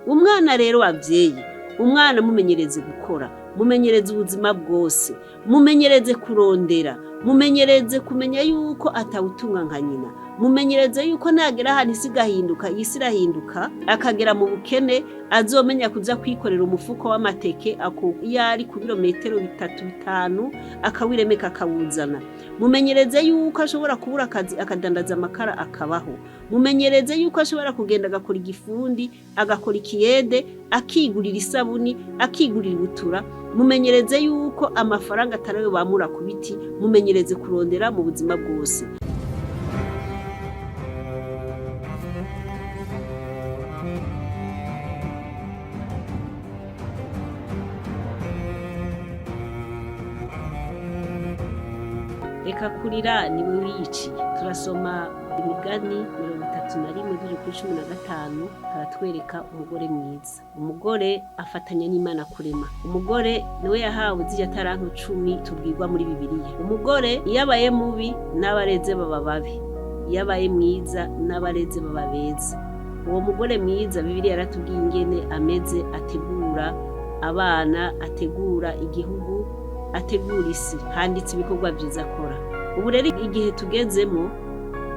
Umwana rero bavyeyi, umwana mumenyereze gukora, mumenyereze ubuzima bwose, mumenyereze kurondera, mumenyereze kumenya yuko atawutunga nka nyina, mumenyereze yuko nagera ahantu isi igahinduka, isi irahinduka, akagera mu bukene, azomenya kuza kwikorera umufuko w'amateke iyo ari ku birometero bitatu bitanu, akawiremeka akawuzana. Mumenyereze yuko ashobora kubura akazi akadandaza amakara akabaho. Mumenyereze yuko ashobora kugenda agakora igifundi, agakora ikiyede, akigurira isabuni, akigurira ibutura. Mumenyereze yuko amafaranga atari ayo bamura ku biti, mumenyereze kurondera mu buzima bwose. Reka kurira niwe wiyiciye. Turasoma Imigani 31 duhereye kuri 15, haratwereka umugore mwiza. Umugore afatanya n'Imana kurema. Umugore niwe yahawe zirya taranto 10 tubwirwa muri Bibiliya. Umugore iyo abaye mubi n'abareze baba babi, iyo abaye mwiza n'abareze baba beza. Uwo mugore mwiza Bibiliya yaratubwiye ingene ameze, ategura abana, ategura igihugu, ategura isi, handitse ibikorwa vyiza akora. Ubu rero igihe tugezemo,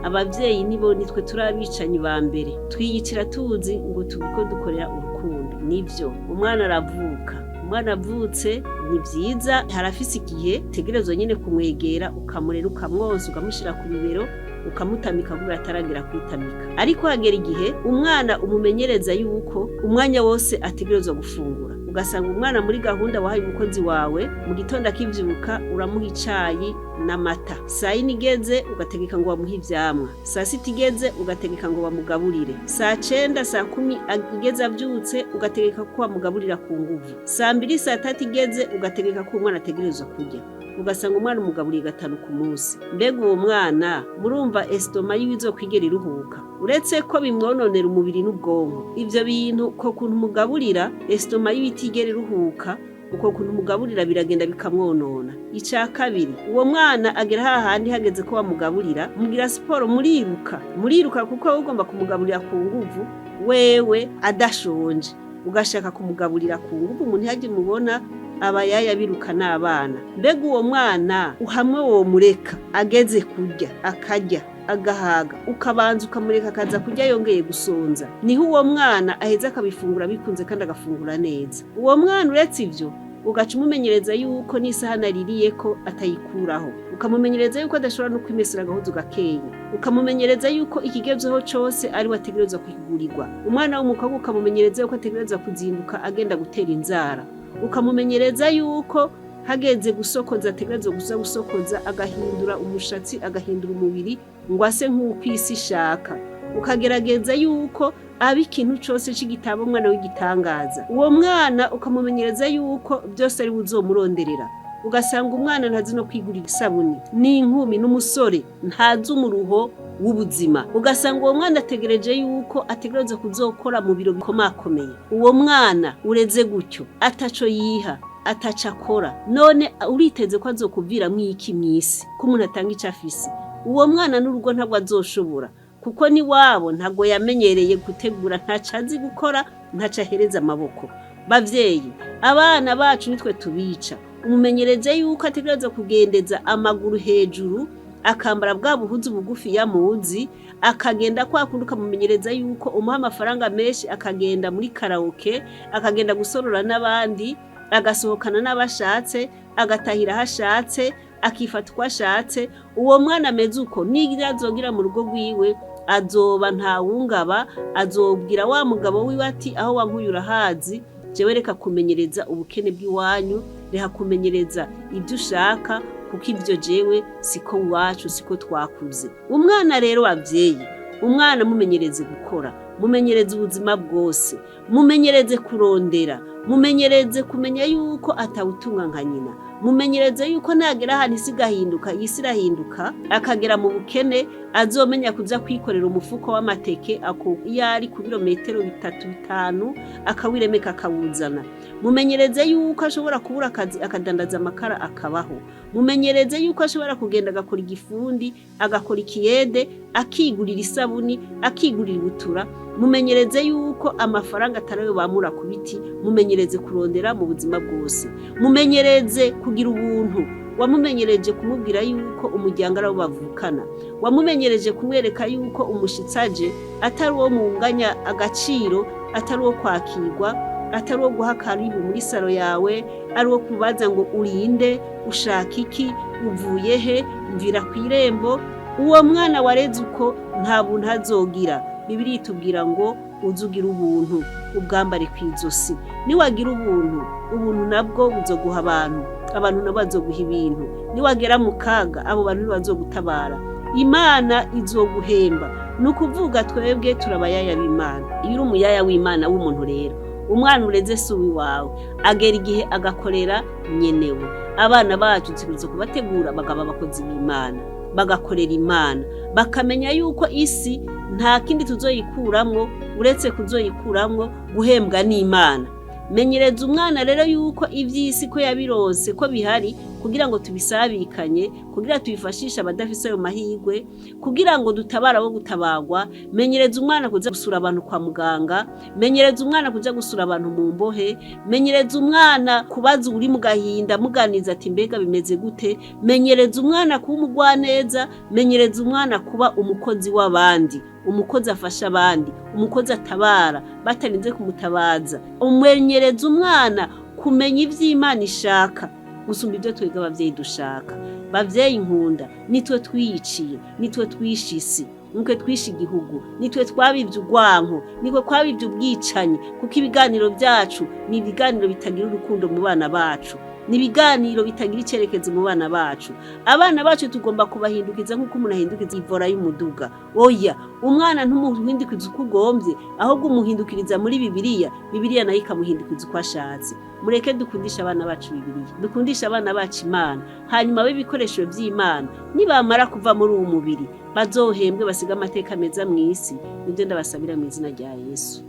abavyeyi nibo nitwe turi abicanyi ba mbere, twiyicira tuzi ngo turiko dukorera urukundo. Nivyo, umwana aravuka, umwana avutse ni vyiza, harafise igihe utegerezwa nyene kumwegera, ukamurera, ukamwonsa, ukamushira ku bibero, ukamutamika kubera ataragira kwitamika. Ariko hagera igihe umwana umumenyereza yuko umwanya wose ategerezwa gufungura. Ugasanga umwana muri gahunda wahaye umukozi wawe, mu gitondo akivyuka uramuha icayi n'amata, saa yine igeze ugategeka ngo bamuhe ivyamwa, saa sita igeze ugategeka ngo bamugaburire, saa cenda saa kumi igeze avyutse ugategeka ko bamugaburira ku nguvu, saa mbiri saa tatu igeze ugategeka ko umwana ategerezwa kurya. Ugasanga umwana umugaburiye 5 ku munsi. Mbega uwo mwana murumva estoma yiwe izokwigera iruhuka? Uretse ko bimwononera umubiri n'ubwonko, ivyo bintu ko kuntu umugaburira estoma yiwe itigera iruhuka, uko kuntu umugaburira biragenda bikamwonona. Ica kabiri, uwo mwana agera hahandi hageze ko bamugaburira, mugira siporo, muriruka, muriruka kuko wowe ugomba kumugaburira ku nguvu, wewe adashonje, ugashaka kumugaburira ku nguvu, umuntu yaje mubona abayaya biruka n'abana. Mbega uwo mwana uhamwe womureka ageze kurya akarya agahaga, ukabanza ukamureka akaza kurya yongeye gusonza, niho uwo mwana aheza akabifungura bikunze kandi agafungura neza. Uwo mwana uretse ivyo, ugaca umumenyereza yuko n'isahani aririyeko atayikuraho, ukamumenyereza yuko adashobora no kwimesera agahuzu gakeya, ukamumenyereza yuko ikigezweho cose ari we ategerezwa kukigurirwa. Umwana w'umukobwa ukamumenyereza yuko ategerezwa kuzinduka agenda gutera inzara, ukamumenyereza yuko hageze gusokoza ategerezwa gusa gusokoza, agahindura umushatsi, agahindura umubiri ngo ase nk'uko isi ishaka. Ukagerageza yuko aba ikintu cose c'igitabo umwana w'igitangaza. Uwo mwana ukamumenyereza yuko byose ari we uzomuronderera. Ugasanga umwana ntazi no kwigurira isabuni, n'inkumi n'umusore ntazi umuruho w'ubuzima. Ugasanga uwo mwana ategereje yuko ategerezwa kuzokora mu biro bikomakomeye. Uwo mwana ureze gutyo ataco yiha, ataco akora, none uriteze ko azokuviramwo iki mw'isi, ko umuntu atanga ico afise? Uwo mwana n'urugo ntabwo azoshobora, kuko ni wabo ntabwo yamenyereye gutegura, ntaco azi gukora, ntaco ahereza amaboko. Bavyeyi, abana bacu nitwe tubica. Umumenyereze yuko ategerezwa kugendeza amaguru hejuru, akambara bwa buhuzu bugufi yamuzi, akagenda kwa kundi, ukamumenyereza yuko umuha amafaranga menshi akagenda muri karaoke, akagenda gusorora n'abandi, agasohokana n'abashatse, agatahira aho ashatse, akifata uko ashatse. Uwo mwana ameze uko niyo azogira mu rugo rwiwe azoba ntawungaba, azobwira wa mugabo wiwe ati aho wankuye urahazi, jewe reka kumenyereza ubukene bw'iwanyu, reka kumenyereza ibyo ushaka, kuko ivyo jewe siko iwacu, siko twakuze. Umwana rero bavyeyi, umwana mumenyereze gukora, mumenyereze ubuzima bwose, mumenyereze kurondera, mumenyereze kumenya yuko atawutunga nka nyina, mumenyereze yuko nagera ahantu isi igahinduka, isi irahinduka, akagera mu bukene, azomenya kuza kwikorera umufuko w'amateke iyo ari ku birometero bitatu bitanu, akawiremeka akawuzana. Mumenyereze yuko ashobora kubura akazi akadandaza amakara akabaho. Mumenyereze yuko ashobora kugenda agakora igifundi, agakora ikiyede, akigurira isabuni, akigurira ibutura. Mumenyereze yuko amafaranga atari ayo bamura ku biti. Mumenyereze kurondera mu buzima bwose. Mumenyereze kugira ubuntu. Wamumenyereje kumubwira yuko umuryango ari abo bavukana. Wamumenyereje kumwereka yuko umushitsi aje atari uwo munganya agaciro, atari uwo kwakirwa, atari uwo guha karibu muri saro yawe, ari uwo kubaza ngo urinde, ushaka iki, uvuye he, mvira ku irembo. Uwo mwana wareze uko nta buntu azogira. Bibiliya itubwira ngo uze ugira ubuntu, ubwambare ku izosi. Niwagira ubuntu, ubuntu nabwo buzoguha abantu, abantu nabo bazoguha ibintu. Niwagera mu kaga, abo bantu ntibazogutabara. Imana izoguhemba. Ni ukuvuga twebwe turabayaya b'Imana. Iyo uri umuyaya w'Imana w'umuntu rero, umwana ureze si uwiwawe, agera igihe agakorera nyenewe. Abana bacu tugerageza kubategura bakaba abakozi b'Imana, bagakorera Imana, bakamenya yuko isi nta kindi tuzoyikuramwo uretse kuzoyikuramwo guhembwa n'Imana. Menyereza umwana rero yuko ivy'isi ko yabironse, ko bihari kugira ngo tubisabikanye, kugira tubifashishe abadafise ayo mahirwe, kugira ngo dutabare abo gutabagwa. Menyereza umwana kuja gusura abantu kwa muganga. Menyereza umwana kuja gusura abantu mu mbohe. Menyereza umwana kubaza uri mu gahinda, muganiza ati mbega bimeze gute. Menyereza umwana kuba umugwaneza. Menyereza umwana kuba umukozi w'abandi, umukozi afasha abandi, umukozi atabara batarinze kumutabaza. Umenyereza umwana kumenya ivy'Imana ishaka gusumba ibyo twebwe abavyeyi dushaka. Bavyeyi nkunda, nitwe twiyiciye, nitwe twishe isi, nitwe twishe igihugu, nitwe twabivye urwanko, nitwe twabivye ubwicanyi, kuko ibiganiro vyacu ni ibiganiro bitagira urukundo mu bana bacu, ni ibiganiro bitagira icerekezo mu bana bacu. Abana bacu tugomba kubahindukiza nk'uko umuntu ahindukiza ivora y'umuduga. Oya, umwana ntumuhindukiza uko ugombye, ahubwo umuhindukiriza muri Bibiliya, Bibiliya nayo ikamuhindukiza uko ashatse. Mureke dukundishe abana bacu Bibiliya, dukundishe abana bacu Imana, hanyuma babe ibikoresho vy'Imana. Nibamara kuva muri uwu mubiri, bazohembwe, basiga amateka meza mw'isi. Nivyo ndabasabira mu izina rya Yesu.